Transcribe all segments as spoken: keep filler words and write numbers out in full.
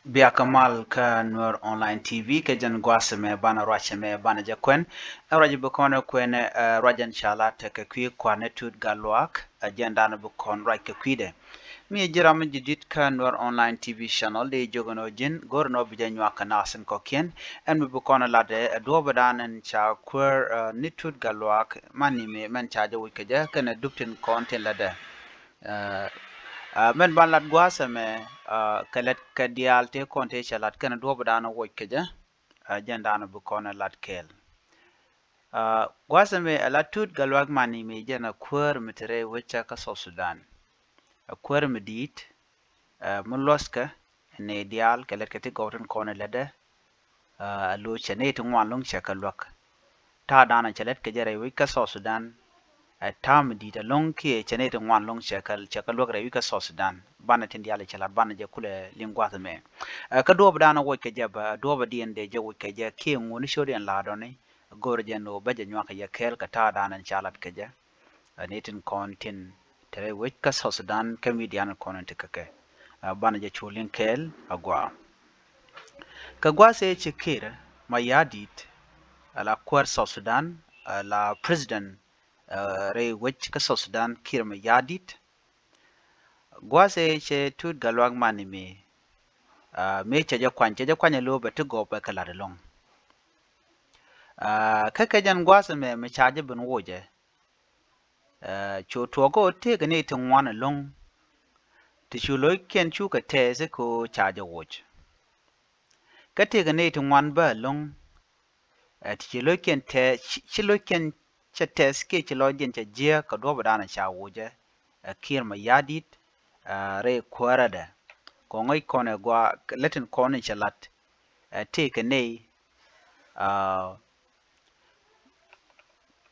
Biakä mal kä Nuer Online T V kɛ jɛn gua̱a̱th ɛmɛ banɛ ruac ɛmɛ banɛ jɛ kuɛn. Ɛ ruac bi kɔn ɛ kuɛn ɛ ruac ɛn ca lat kɛ kui̱ kua̱r ni Tut Gatluak, ɛ jɛn danɔ bi kɔn ruac kɛ kui̱dɛ. Mi ji̱ ram mi ji̱ di̱t kä Nuer Online T V channel di jiök ɛn ɣöö ji̱n go̱r ɛn ɣöö bi jɛ nyuak kɛ naath tin kɔ̱kiɛn. Ɛn mi bi kɔn ɛ lat ɛ duɔ̱ɔ̱p ɛ danɔ ɛn ca kuäär ni Tut Gatluak man ni mi mɛn ca jɛ wuc kɛ jɛ kɛnɛ dup tin kɔn tin lätdɛ. Ɛ, ɛ, mɛn ban lat gua̱a̱th ɛmɛ, ɛ, kɛ lät kɛ diaal tëë kɔn tëë cɛ lat kɛnɛ duɔ̱ɔ̱p danɔ wuɔc kɛ jɛ, ɛ, jɛn danɔ bi kɔn ɛ lat kɛɛl. Ɛ, gua̱a̱th ɛmɛ ɛ lat Tut Gatluak man ni mi jɛn ɛ kuäär mi te rɛy wec kä South Sudan. Ɛ kuäär mi di̱i̱t, ɛ, mi luɔ̱thkɛ nɛy diaal kɛ lät kɛ ti gɔw tin kɔn ɛ lätdɛ, ɛ, a lo̱c cɛ nɛy ti ŋuan lo̱ŋ cɛ kɛ luäk. Ta̱a̱ danɔ cɛ lät kɛ jɛ rɛy wec kä South Sudan, ɛ, ta̱a̱ mi di̱i̱t ɛlɔ̱ŋ kiɛ cɛ nɛy ti ŋuan lo̱ŋ cɛ kɛ, cɛ kɛ luäk rɛy wec kä South Sudan. Banɛ tin diaal cɛ lat banɛ jɛ kulɛ liŋ gua̱a̱th ɛmɛ. Ɛ, kä duɔ̱ɔ̱p danɔ wuɔc kɛ jɛ bä, duɔ̱ɔ̱p diɛn dee jɛ wuc kɛ jɛ kiɛ ŋuɔ̱ni cot yɛn la̱a̱dɔni. Go̱o̱rä jɛ ni ɣöö bä jɛ nyuak kɛ jɛ kɛɛl kɛ ta̱a̱ danɔ ca lat kɛ jɛ. Ɛ, ni tin kɔn tin te rɛy wec kä South Sudan kä midian kɔn in ti kä kɛ. Ɛ, banɛ jɛ cu liŋ kɛɛl a gua̱a̱. Kɛ gua̱a̱th ëë ci Kiir Mayardit, ɛ la kuäär South Sudan, ɛ la president, ɛ, rɛy wec kä South Sudan Kiir Mayardit. Gua̱a̱th ëë cɛ Tut Gatluak man ni mi, ɛ, mëë cɛ jɛ kuany, cɛ jɛ kuany ɛ lo̱o̱ bɛ ti gɔɔp bɛ kɛ la̱t ɛlɔ̱ŋ. Ɛ, kä kɛ jɛn gua̱a̱th ɛmɛ mi ca jɛ ben wocɛ. Ɛ, cu tuɔɔk kä ɣöö tëëkɛ nɛy ti ŋuan ɛlɔ̱ŋ ti cu lo̱ckiɛn cukɛ tɛɛth kä ɣöö ca jɛ woc. Kä tëëkɛ nɛy ti ŋuan bä ɛlɔ̱ŋ, ɛ, ti ci lo̱ckiɛn tɛɛth, ci, ci lo̱ckiɛn cɛ tɛɛth kiɛ ci lɔcdiɛn cɛ jiääk kɛ duɔ̱ɔ̱p danɔ ca wocɛ, ɛ, Kiir Mayardit, ɛ, rɛy kuäärädɛ. Kɛ ɣöö ŋäc kɔn ɛ gua̱a̱ lät tin kɔn in cɛ lat, ɛ, tëëkɛ nɛy, ɛ,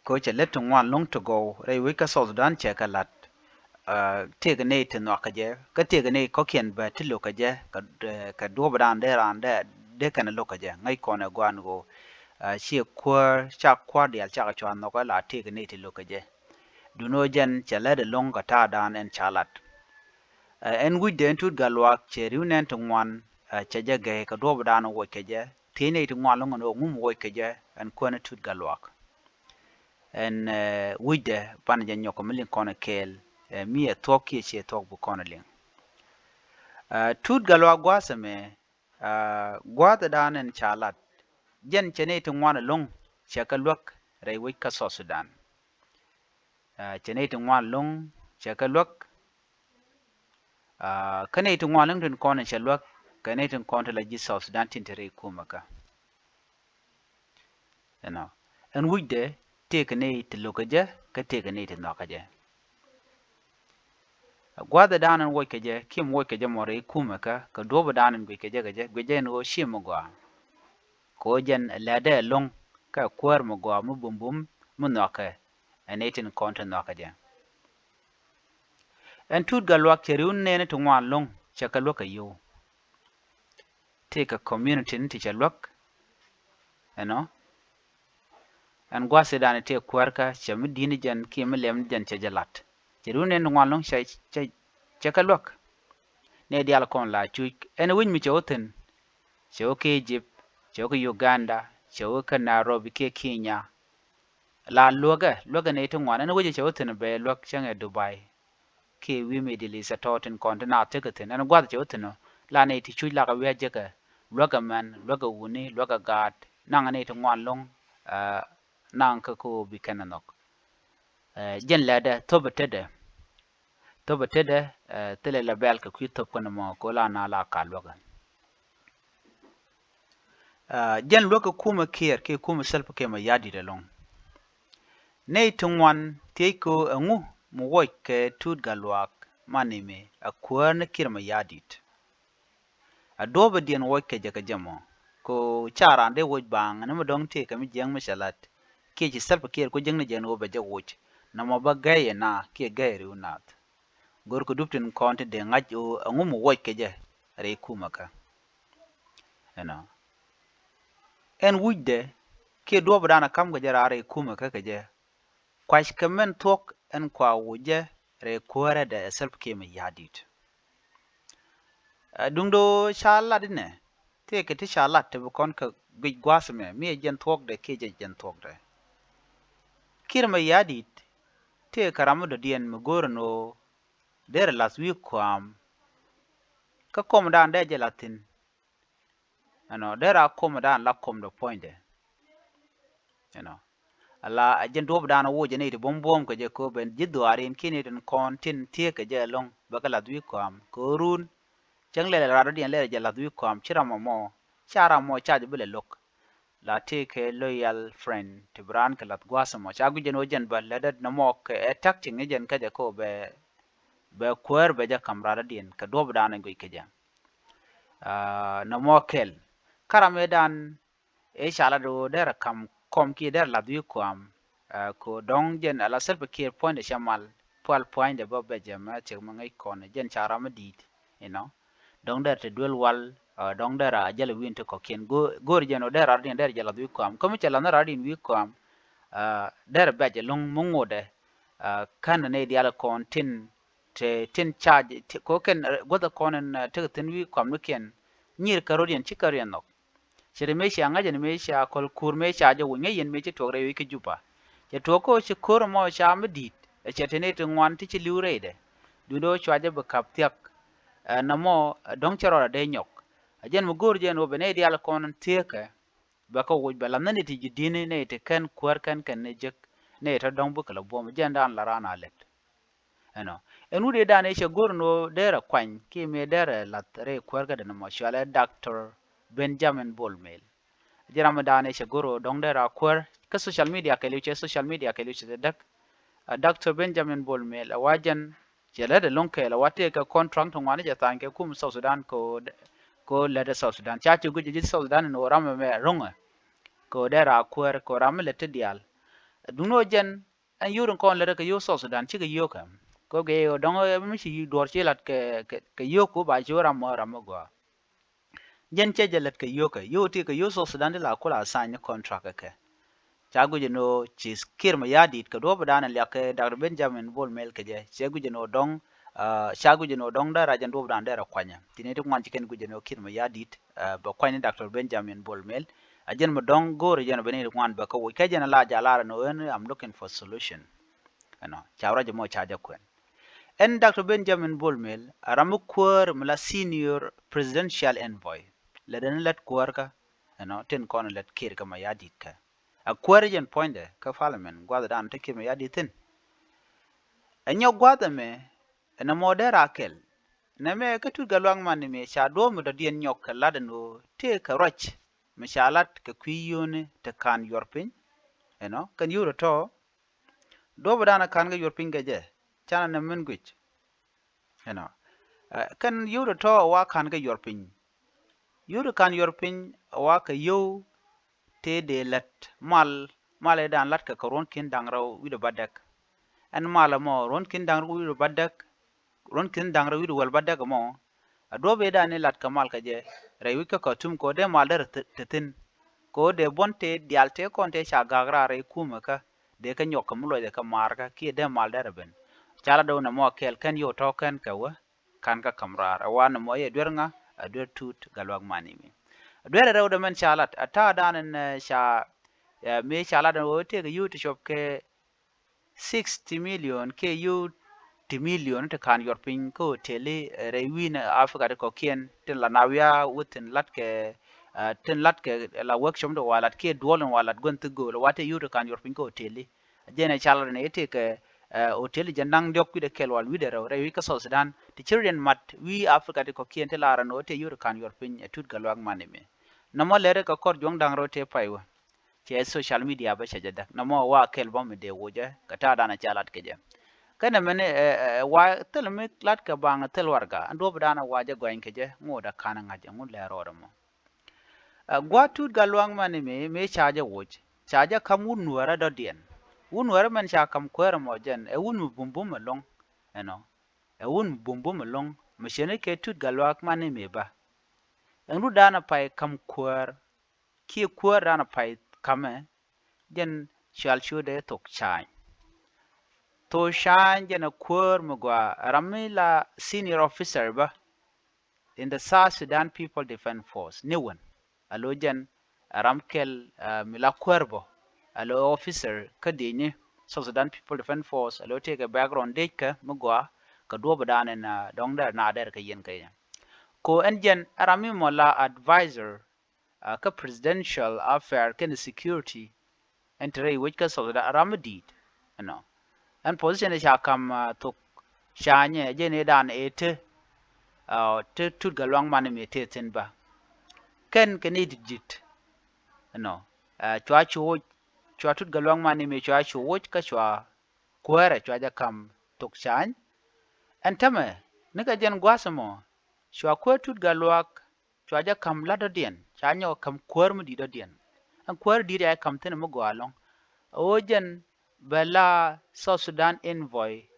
Kɛ ɣöö cɛ lät ti ŋuan lo̱ŋ ti gɔw rɛy wec kä South Sudan cɛ kɛ la̱t. Ɛ, tëëkɛ nɛy ti nhɔakä jɛ, kä tëëkɛ nɛy kɔ̱kiɛn bä ti lo̱kä jɛ, kɛ, ɛ, kɛ duɔ̱ɔ̱p dan dee raan dee, dee kɛn lo̱kä jɛ. Ŋäc kɔn ɛ gua̱a̱n ɣöö, ɛ, ciɛ kuäär, ca kua̱r diaal cakɛ cua nhɔk ɛ la tëëkɛ nɛy ti lo̱kä jɛ. Duŋni ɣöö jɛn cɛ lät ɛlɔ̱ŋ kɛ ta̱a̱ dan ɛn ca lat. Ɛ, ɛn wi̱cdɛ ɛn Tut Gatluak cɛ ri̱w nɛn ti ŋuan, ɛ, cɛ jɛ gɛy kɛ duɔ̱ɔ̱p dan wuɔc kɛ jɛ, thiec nɛy ti ŋuan lo̱ŋ ɛn ɣöö ŋu mi wuɔc kɛ jɛ, ɛn kuäär ni Tut Gatluak. Ɛn, ɛ, wi̱cdɛ banɛ jɛ nyɔk kɛ mi liŋ kɔn ɛ kɛɛl, ɛ, mi ɛ thuɔ̱k kiɛ ciɛ thuɔ̱k bi kɔn ɛ liŋ. Ɛ, Tut Gatluak gua̱a̱th ɛmɛ, ɛ, gua̱a̱th ɛ dan ɛn ca lat. Jɛn cɛ nɛy ti ŋuan ɛlɔ̱ŋ cɛ kɛ luäk rɛy wec kä South Sudan. Ɛ, cɛ nɛy ti ŋuan lo̱ŋ cɛ kɛ luäk. Ɛ, kä nɛy ti ŋuan lo̱ŋ tin kɔn in cɛ luäk, kɛ nɛy tin kɔn ti la ji̱ South Sudan tin te rɛy kumɛ kä. Ɛnɔ. Ɛn wi̱cdɛ tëëkɛ nɛy ti lo̱kä jɛ, kä tëëkɛ nɛy ti nhɔakä jɛ. Gua̱a̱th ɛ dan ɛn wuɔc kɛ jɛ, kiɛ mi wuɔc kɛ jɛ mɔ rɛy kumɛ kä, kɛ duɔ̱ɔ̱p ɛ dan ɛn guic kɛ jɛ kɛ jɛ, guic jɛ ɛn ɣöö ciɛ mi gɔaa. Kɛ ɣöö jɛn ɛ lätdɛ ɛlɔ̱ŋ, kä kuäär mi gɔaa mi bumbum mi nhɔakɛ, ɛ nɛy tin kɔn ti nhɔakä jɛ. Ɛn Tut Gatluak cɛ ri̱w nɛɛni ti ŋuan lo̱ŋ cɛ kɛ luäk kɛ yio̱w. Tëëkɛ community ni ti cɛ luäk. Ɛnɔ. Ɛn gua̱a̱th ëë dan tëë kuäärkä cɛ mi di̱t ni jɛn kiɛ mi lɛm ni jɛn cɛ jɛ la̱t. Cɛ ri̱w nɛɛni ti ŋuan lo̱ŋ cɛ, cɛ, cɛ kɛ luäk. Nɛy diaal kɔn la cuc ɛn wi̱c mi cɛ wä thi̱n. Cɛ wä kä Egypt, cɛ wä kä Uganda, cɛ wä kä Nairobi kiɛ Kenya. La luäkɛ, luäkɛ nɛy ti ŋuan, ɛn wecɛ cɛ wä thi̱n bɛ luäk cäŋɛ Dubai. Kiɛ wi̱i̱ Middle East ɛ tɔ̱ tin kɔn ti naath tekɛ thi̱n, ɛn gua̱th cɛ wä thi̱n ɔ, la nɛy ti cuc lakɛ wi̱i̱ a jekɛ, luäkɛ mɛn, luäkɛ wuni, luäkɛ gaat, naŋ nɛy ti ŋuan lo̱ŋ, ɛ, naŋ kä kä ɣöö bi kɛn ɛ nhɔk. Ɛ, jɛn lɛtdɛ, thop ɛ tetdɛ. Thop ɛ tetdɛ, ɛ, thilɛ lɛ bɛl kɛ kui̱ thop kɛn ɛmɔ, kɛ ɣöö la na la ka luäkɛ. Ɛ, jɛn luäk kɛ kumɛ Kiir kiɛ kumɛ Salva Kiir Mayardit ɛlɔ̱ŋ. Nɛy ti ŋuan thiec kɛ ɣöö ɛŋu mi wuɔc kɛ Tut Gatluak man ni mi ɛ kuäär ni Kiir Mayardit. Ɛ duɔ̱ɔ̱pɛ diɛn wuɔc kɛ jɛ kɛ jɛ mɔ. Kɛ ɣöö ca raan dee woc baaŋ ni mi dɔ̱ŋ tëëkɛ mi jiäŋ mi cɛ la̱t. Kiɛ ci Salva Kiir ku jiäŋ ni jɛ ni ɣöö bɛ jɛ woc. Nɔmɔ bä gɛy ɛ na kiɛ gɛy ri̱w naath. Go̱rkɛ dup tin kɔn ti dee ŋa̱c ɣöö ɛŋu mi wuɔc kɛ jɛ rɛy kumɛ kä. Ɛnɔ. Ɛn wi̱cdɛ kiɛ duɔ̱ɔ̱pɛ dan ɛ ka̱m kɛ jɛ raar rɛy kumɛ kä kɛ jɛ. Kuackɛ mɛn thuɔ̱k ɛn kua wuc jɛ rɛy kuäärädɛ ɛ Salva Kiir Mayardit. Ɛ, duŋdɛ ɣöö ca lat inɛ, tëëkɛ ti ca lat ti bi kɔn kɛ guic gua̱a̱th ɛmɛ, mi ɛ jɛn thuɔ̱kdɛ kiɛ jɛ jɛn thuɔ̱kdɛ. Kiir Mayardit tëëkɛ ram mi dɔ̱diɛn mi go̱o̱r ɛn ɣöö derɛ la̱th wi̱i̱ kɔam. Kä kɔmdan dee jɛ la̱th thi̱n. Ɛnɔ, derɛ a kɔmdan la kɔmdɛ puɔ̱nydɛ. Ɛnɔ, ala a jɛn duɔ̱ɔ̱pdan a woc jɛ nɛy ti buɔ̱m buɔ̱ɔ̱m kɛ jɛ kɛ ɣöö ben ji̱ dhuaar in kiɛ nɛy tin kɔn tin thieek kɛ jɛ ɛlɔ̱ŋ bɛ kɛ la̱th wi̱i̱ kɔam kɛ ɣöö run. Cäŋ lɛl ɛ rat dɔ̱diɛn lɛl ɛ jɛ la̱th wi̱i̱ kɔam, ci ram ɛmɔ, ca ram ɛmɔ ca jɛ bi lɛ lo̱k. La tëëkɛ loyal friend ti bi raan kɛ la̱th gua̱a̱th ɛmɔ, ca guic jɛn ɣöö jɛn bä lätdä nɔmɔ kɛ ɛ tactic ni jɛn kä jɛ kɛ ɣöö bɛ, bɛ kuäär bɛ jɛ ka̱m rat dɔ̱diɛn kɛ duɔ̱ɔ̱pdan in guic kɛ jɛ. Aa, nɔmɔ kɛl. Kä ram ëëdan ëë ca lat ɣöö derɛ ka̱m kɔm kiɛ derɛ la̱th wi̱i̱ kɔam. Aa, kɛ ɣöö dɔ̱ŋ jɛn ala Salva Kiir puɔ̱nydɛ cɛ mal, pual pua̱nydɛ bä bɛ jɛ mɛ cɛ mɛ ŋäc kɔn jɛn ca ram mi di̱i̱t, you know. Dɔ̱ŋ derɛ te duel wal, aa, dɔ̱ŋ derɛ a jäl wi̱i̱n ti kɔ̱kiɛn. Go̱o̱r, go̱o̱r jɛn ɣöö derɛ rat diɛn derɛ jɛ la̱th wi̱i̱ kɔam. Kä mi cɛ la̱th ni rat diɛn wi̱i̱ kɔam, aa, derɛ bɛc ɛlɔ̱ŋ mi ŋotdɛ, aa, kän nɛy diaal kɔn tin te tin ca jɛ, te, kɛ ɣöö kɛn, ɛ, guäth kɔn in, ɛ, tekɛ thi̱n wi̱i̱ kɔamnikiɛn, nyir kärɔ̱diɛn, ci kärɔ̱diɛn nhɔk. Ce̱t mëë cia ŋa̱c ɛn mëë cia kɔl kuur mëë ca jɛ woc, ŋäc yɛn mëë ci tuɔɔk rɛy wec kä Juba. Cɛ tuɔɔk kä ɣöö ci ko̱r ɛmɔ ca mi di̱i̱t, ɛ, cɛ te nɛy ti ŋuan ti ci li̱w rɛydɛ. Duundɛ ɣöö cua jɛ bi ka̱p thia̱k, ɛ, nɔmɔ, ɛ, dɔ̱ŋ cɛ rɔɔdɛ dee nyɔk. Ɛ jɛn mi go̱o̱r jɛn ɣöö bɛ nɛy diaal kɔn in thieekɛ, bɛ kɛ woc bɛ la̱th ni nɛy ti ji̱ di̱t ni, nɛy ti kɛn kuäär kɛn kɛn ni jek, nɛy ti dɔ̱ŋ bikɛ lɛ buɔ̱m, jɛn dan la raan a lät. Ɛnɔ. Ɛn wut ëëdan ëë cɛ go̱r ɛn ɣöö derɛ kuany kiɛ mëë derɛ la̱th rɛy kuäär kädɛ nɔmɔ, cɔalɛ Doctor Benjamin Bol Mel. Ji̱ ram ëëdan ëë cɛ go̱r ɣöö dɔ̱ŋ derɛ a kuäär kä social media kɛɛliw, cɛ social media kɛɛliw cɛ däk. Ɛ, Doctor Benjamin Bol Mel ɛ wa jɛn cɛ lät ɛlɔ̱ŋ kɛɛl ɛ wa tëëkɛ contract ti ŋuan i̱ cɛ tha̱a̱ny kɛ kum South Sudan kɛ ɣöö, kɛ ɣöö lät ɛ South Sudan. Ca ci guic ɛ ji̱ South Sudan ɛn ɣöö ram ɛmɛ ro̱ŋɛ kɛ ɣöö derɛ a kuäär kɛ ɣöö ram mi lät ti diaal. Duundɛ ɣöö jɛn ɛn yio̱w tin kɔn lät rɛ kɛ yio̱w South Sudan, cikɛ yio̱w kɛ. Kɛ ɣöö gɛ ɣöö dɔ̱ŋ ɛ mi ci duɔ̱ɔ̱r ci la̱t kɛ, kɛ, kɛ yio̱w kɛ ɣöö ba ci ɣöö ram mɔ ram mi gɔaa. Jɛn cɛ jɛ lät kɛ yio̱w kɛ, yio̱w ti kɛ yio̱w South Sudan ti la kula sign ni contract kɛ kɛ. Ca guic ɛn ɣöö ci Kiir Mayardit kɛ duɔ̱ɔ̱pdan in liak kɛ Doctor Benjamin Bol Mel kɛ jɛ, cɛ guic ɛn ɣöö dɔ̱ŋ, aa, ca guic ɛn ɣöö dɔ̱ŋ dee rac ɛn duɔ̱ɔ̱pdan dee rɛ kuanyɛ. Ti nɛy ti ŋuan ci kɛn guic ɛn ɣöö Kiir Mayardit, aa, bɛ kuany ni Doctor Benjamin Bol Mel. A jɛn mi dɔ̱ŋ go̱o̱rɛ jɛn ɔ bɛ ni ŋuan bɛ kä woc. Kä jɛn a la jɛ a lar ɛn ɣöö ɣän, I'm looking for solution. Ɛnɔ, ca ruac ɛmɔ ca jɛ kuɛn. Ɛn Doctor Benjamin Bol Mel a ram mi kuäär mi la senior presidential envoy. Lät ɛn lät kuäär kä, ɛnɔ, tin kɔn lät Kiir kä Mayardit kä. A kuäär jɛn puɔ̱nydɛ kä parliament gua̱thdan te Kiir Mayardit thi̱n. Ɛ nyɔk gua̱th ɛmɛ, ɛn ɛmɔ dee ra kɛl. Nɛmɛ kä Tut Gatluak Mani mi ca duɔ̱ɔ̱p mi dɔ̱diɛn nyɔk kɛ lat ɛn ɣöö tëë kɛ ruac mi ca lat kɛ kui̱ yio̱o̱ni te ka̱n yuɔr piny. Ɛnɔ, kɛn yio̱w tɔ̱tɔ̱, duɔ̱ɔ̱pdan ɛ ka̱n kɛ yuɔr piny kɛ jɛ, canɛ nɛmɛ min guic. Ɛnɔ, ɛ, kɛn yio̱w tɔ̱tɔ̱ ɛ wa ka̱n kɛ yuɔr piny. Yio̱w ti ka̱n yuɔr piny ɛ wa kɛ yio̱w tëë dee lät mal, mal ëëdan la̱tkɛ kɛ ruɔ̱n ki̱n da̱ŋ rɛw wi̱cdɛ bädäk. Ɛn mal ɛmɔ ruɔ̱n ki̱n da̱ŋ rɛw wi̱cdɛ bädäk, ruɔ̱n ki̱n da̱ŋ rɛw wi̱cdɛ wäl bädäk ɛmɔ. A duɔ̱ɔ̱p ëëdan ëë la̱tkɛ mal kɛ jɛ rɛy wi̱c kä Khartoum kɛ ɣöö dee mal derɛ te, te thi̱n. Kɛ ɣöö dee buɔ̱n tëë diaal tëë kɔn tëë ca ga̱a̱k raar rɛy kumɛ kä dee kä nyɔk kɛ mi luɔcɛ kɛ maarkä kiɛ dee mal derɛ ben. Ca lat dee wä nɛmɔ kɛɛl kɛn yio̱w tɔ̱ kɛn kɛ wä. Ka̱n kä ka̱m raar ɛ wanɛ mɔ yɛ duer ŋa, ɛ duer Tut Gatluak Mani mi. Duer ɛ rɛwdɛ mɛn ca lat ɛ ta̱a̱dan ɛn, ɛ, ca, ɛ, mëë ca lat ɛn ɣöö tëëkɛ yio̱w ti cop kɛ sixty million kiɛ yio̱w ti million ti ka̱n yuɔr piny kä hoteli, ɛ, rɛy wi̱i̱n Africa ti kɔ̱kiɛn tin la na wiaa wä thi̱n latkɛ, ɛ, tin latkɛ la workshop ti wa lat kiɛ duɔl in wa lat gua̱n thi gööl wa tëë yio̱w ti ka̱n yuɔr piny kä hoteli. Jɛn ɛ ca lat ni i̱ tëëkɛ, ɛ, hotel jɛ naŋ diɔ̱k wi̱cdɛ kɛl wal wi̱cdɛ rɛw rɛy wi̱c kä South Sudan ti ci riɛn mat wi̱i̱ Africa ti kɔ̱kiɛn ti lar ɛn ɣöö tëë yio̱w ti ka̱n yuɔr piny ɛ Tut Gatluak Mani mi. Nɔmɔ lɛri kɛ kɔr juɔ̱ŋ da̱ŋ rɛw tëë pay wä. Cɛ social media bä cɛ jɛ däk nɔmɔ wa kɛl bä mi dee wocɛ kɛ ta̱a̱dan ɛ ca lat kɛ jɛ. Kɛnɛ mɛni, ɛ, ɛ, wa thil mi lat kɛ baŋ thil warɛga ɛn duɔ̱ɔ̱pdan ɛ wa jɛ gɔany kɛ jɛ ŋot ɛ ka̱n ɛ ŋa̱c ɛŋu lɛr rɔɔdɛ mɔ. Ɛ, gua̱a̱th Tut Gatluak Mani mi, mi ca jɛ woc, ca jɛ ka̱m wut nuäärä dɔ̱diɛn. Wut nuäärä mɛn ca ka̱m kuäärä mɔ jɛn ɛ wut mi bumbum ɛlɔ̱ŋ. Ɛnɔ, ɛ wut mi bumbum ɛlɔ̱ŋ mi cɛ ni kɛ Tut Gatluak Mani mi bä. Ɛn rutdan ɛ pay ka̱m kuäär kiɛ kuäärdan ɛ pay ka̱mɛ, jɛn cɔal ciötdɛ thok ca̱a̱ny. Thok ca̱a̱ny jɛn ɛ kuäär mi gɔaa ram mi la senior officer bä. in the South Sudan People Defense Force, ni wän. Alo jɛn ɛ ram kɛl, ɛ, mi la kuäär bɔ. Alo officer kä di̱i̱ni South Sudan People Defense Force, alo tëëkɛ background dec kä mi gɔaa kɛ duɔ̱ɔ̱p dan ɛn, ɛ, dɔ̱ŋ dɛr na dɛr kɛ yɛn kɛ yɛn. Ko ɛn jɛn ɛ ram mi mɔ la advisor, ɛ, kä presidential affair kɛnɛ security. Ɛn te rɛy wec kä South Sudan ram mi di̱i̱t. Ɛnɔ. Ɛn position ɛ ca kam, ɛ, thok canyɛ jɛn ëë dan ëë te, ɛ, te Tut Gatluak Mani mi te thi̱n bä. Kɛn kɛ ni di̱t di̱t. Ɛnɔ. Ɛ, cua cu woc, cua Tut Gatluak Mani mi cua cu woc kä cua kuäärɛ cua jɛ kam thok cany. Ɛn tämɛ, ni kɛ jɛn gua̱a̱th ɛmɔ, cua kuäär Tut Gatluak cua jɛ ka̱m la̱t dɔ̱diɛn, ca nyɔk ka̱m kuäär mi di̱i̱t dɔ̱diɛn. Ɛn kuäär di̱i̱t ya ka̱m thi̱n mi gɔaa ɛlɔ̱ŋ. Ɣöö jɛn bɛ la South Sudan envoy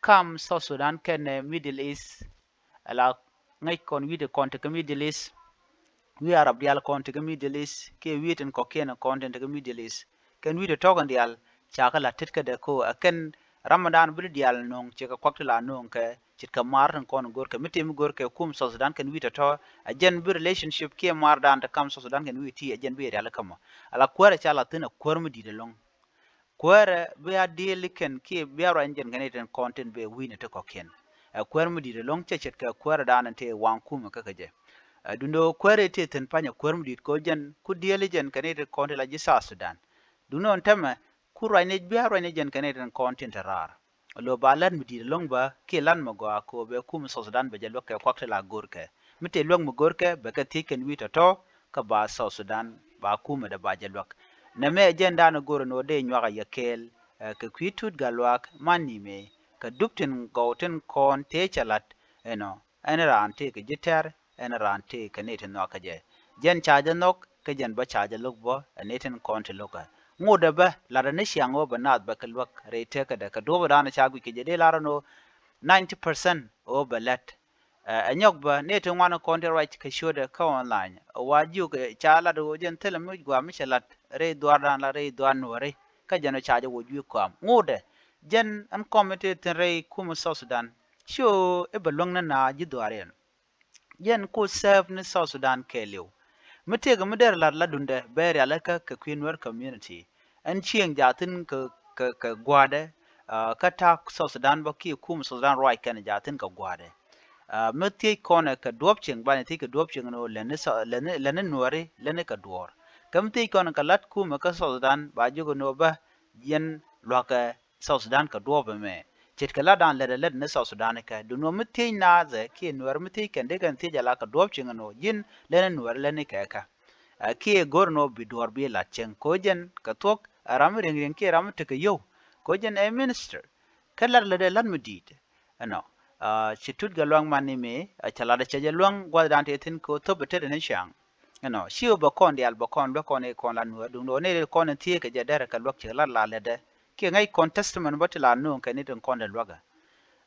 ka̱m South Sudan kɛnɛ Middle East. Ala ŋäc kɔn wi̱i̱ ti kɔn ti kä Middle East. Wi̱i̱ Arab diaal kɔn ti kä Middle East kiɛ wi̱i̱ tin kɔ̱kiɛn kɔn tin ti kä Middle East. Kɛn wi̱i̱ ti tɔ̱ kɛn diaal ca kɛ la tet kädɛ ko ɛ kɛn ram mi dan bi di diaal no̱o̱ŋ, ci kɛ kuak ti la no̱o̱ŋ kɛ ce̱tkɛ maar tin kɔn go̱rkɛ, mi tëë mi go̱rkɛ kum South Sudan kɛn wi̱i̱ tɔ̱tɔ̱. Ɛ jɛn bi relationship kiɛ maar dan ti kam South Sudan kɛn wi̱i̱ ti, ɛ jɛn bi rial kä mɔ. Ala kuäärɛ ca la thi̱n ɛ kuäär mi di̱i̱t ɛlɔ̱ŋ. Kuäärɛ bi a deal kɛn kiɛ bi a ruac ni jɛn kɛn itin kɔn tin bɛ wi̱i̱ ni ti kɔ̱kiɛn. Ɛ kuäär mi di̱i̱t ɛlɔ̱ŋ, cɛ ce̱tkɛ kuäärɛ dan ti waŋ kumɛ kä kɛ jɛ. Ɛ duundɛ ɣöö kuäärɛ ti thi̱n pa̱nyɛ kuäär mi di̱i̱t kɛ ɣöö jɛn ku deal jɛn kɛn itin kɔn tin la ji̱ South Sudan. Duundɛ ɣöö tämɛ ku ruac ni, bi a ruac ni jɛn kɛn itin kɔn tin te raar. Lo ba la̱t mi di̱i̱t ɛlɔ̱ŋ bä kiɛ la̱t mi gɔaa kɛ ɣöö bɛ kum South Sudan bɛ jɛ luäk kɛ kuak ti la go̱rkɛ. Mi tëë luäk mi go̱rkɛ bɛ kɛ thiec kɛn wi̱i̱ tɔ̱tɔ̱ kä ba South Sudan ba kumɛ dee ba jɛ luäk. Nɛmɛ ɛ jɛn dan go̱r ɛn ɣöö dee nyuak a yɛ kɛɛl, ɛ, kɛ kui̱ Tut Gatluak Mani mi kɛ dup tin gɔw tin kɔn tëë cɛ la̱t ɛnɔ. Ɛn raan tëë kɛ ji̱ tɛr, ɛn raan tëë kɛ ni ti nhɔakä jɛ. Jɛn ca jɛ nhɔk, kä jɛn bä ca jɛ lo̱k bä, ɛ ni tin kɔn ti lo̱kä. Ŋotdɛ bä, latdɛ ni ciaŋ ɣöö bɛ naath bɛ kɛ luäk rɛy tekädɛ, kɛ duɔ̱ɔ̱p dan ca guic kɛ jɛ dee lar ɛn ɣöö ninety percent ɣöö bɛ lät. Ɛ, ɛ nyɔk bä, ni ti ŋuan kɔn ti ruac kɛ ciötdɛ kä online. Wa jiök, ɛ, ca lat ɣöö jɛn thilɛ mi gɔaa mi cɛ lat, rɛy dhuaar dan la, rɛy dhuaar nuɔ̱ɔ̱ri, kä jɛn ɣöö ca jɛ wä jui̱ kɔam. Ŋotdɛ, jɛn ɛn kɔm ti thi̱n rɛy kumɛ South Sudan. Ci ɣöö i̱ bɛ luäŋ ni na ji̱ dhuaar yɛn. Jɛn ku serve ni South Sudan kɛɛliw. Mi tëëkɛ mi derɛ lat la duundɛ bɛ rialikä kɛ kui̱ Nuer community. Ɛn cieŋ jaathin kɛ, kɛ, kɛ gua̱a̱dɛ, ah, kä ta̱a̱ South Sudan bä kiɛ kum South Sudan ruac kɛn jaathin kɛ gua̱a̱dɛ. Ah, mi thiec kɔnɛ kɛ duɔ̱ɔ̱p cieŋ, banɛ thiec kɛ duɔ̱ɔ̱p cieŋ ni ɣöö lätni Sou-, lätni, lätni Nuääri, lätni kɛ duɔ̱ɔ̱r. Kä mi thiec kɔnɛ kɛ la̱t kumɛ kä South Sudan, ba jiök ni ɣöö bä yɛn lua̱kɛ South Sudan kɛ duɔ̱ɔ̱p ɛmɛ. Ce̱tkɛ latdan lätdɛ lätdɛ ni South Sudan kɛ. Duundɛ ɣöö mi thiec naath ɛ kiɛ Nuäär mi thiec kɛn, dee kɛn thiec ala kɛ duɔ̱ɔ̱p cieŋ ɛn ɣöö ji̱n lätni Nuäär lätni kɛ kä. Ɛ, kiɛ go̱r ɛn ɣöö bi duɔ̱ɔ̱r bi la̱t cieŋ. Kɛ ɣöö jɛn kɛ thuɔ̱k ɛ ram mi riɛŋ riɛŋ kiɛ ram mi tekɛ yio̱w. Kɛ ɣöö jɛn ɛ minister. Kä lat lätdɛ la̱t mi di̱i̱t. Ɛnɔ, ah, ci Tut Gatluak Mani mi, ah, cɛ latdɛ cɛ jɛ luäŋ gua̱thdan tëë thi̱n kɛ ɣöö thöp ɛ tetdɛ ni ciaŋ. Ɛnɔ, ci ɣöö bɛ kɔn diaal, bɛ kɔn luäk kɔn i̱ kɔn la Nuäär, duundɛ ɣöö ni ri kɔn in thieekɛ jɛ derɛ kɛ luäk, ci lat la lätdɛ. Kiɛ ŋäc kɔn testament bä ti la nööŋ kɛ ni tin kɔn dee luäkä.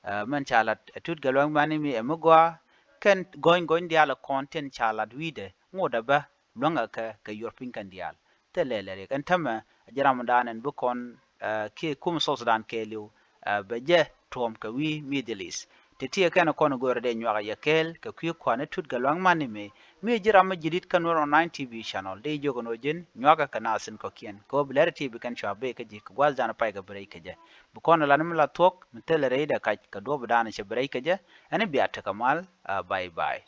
Ah, mɛn ca lat ɛ Tut Gatluak Mani mi ɛ mi gɔaa, kɛn gɔ̱ny gɔ̱ny diaal kɔn tin ca lat wi̱i̱dɛ, ŋotdɛ bä luäŋɛ kɛ, kɛ yuɔr piny kɛn diaal. Thilɛ lɛ riɛk. Ɛn tämɛ, ji̱ ramdan ɛn bi kɔn, ah, kiɛ kum South Sudan kɛɛliw, ah, bɛ jɛ tuɔ̱ɔ̱m kɛ wi̱i̱ Middle East. Ti̱ti̱ ɛ kɛn kɔn go̱o̱rä dee nyuak a yɛ kɛɛl kɛ kui̱ kua̱n i̱ Tut Gatluak Mani mi, mi ji̱ ram mi ji̱ di̱t kä Nuer Online T V channel, dee jiök ɛn ɣöö ji̱n nyuakä kɛ naath in kɔ̱kiɛn. Kɛ ɣöö bi lɛr i̱ ti bi kɛn cua bee kä ji̱ kɛ gua̱thdan pay kɛ bi rɛc kɛ jɛ. Bi kɔn ɛ lat mi la thuɔ̱k, mi thilɛ rɛydɛ kac kɛ duɔ̱ɔ̱pdan cɛ bi rɛc kɛ jɛ, ɛn i̱ bia tekɛ mal, ah, bye bye.